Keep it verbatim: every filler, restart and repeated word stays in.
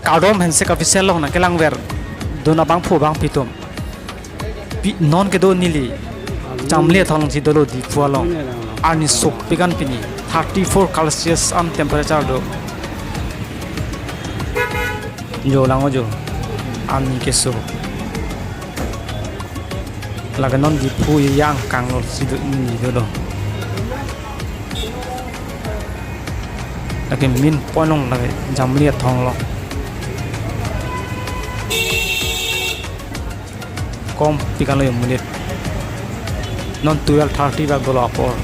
Ardom Handshake Official along nangkelangver dun abangphu abangpi atum. Pi non kedo neli Jamli athon alongsi dolo Diphu along. Arni sopik an pini thirty-four Celsius an temperature do. Jo lang jo. Arni keso. Lake non Diphu yang kanglo si do neli dolo. Lake main point along lake Jamli athon along. Kom pikang lo yung minute. Non twelve thirty bak dolo apor.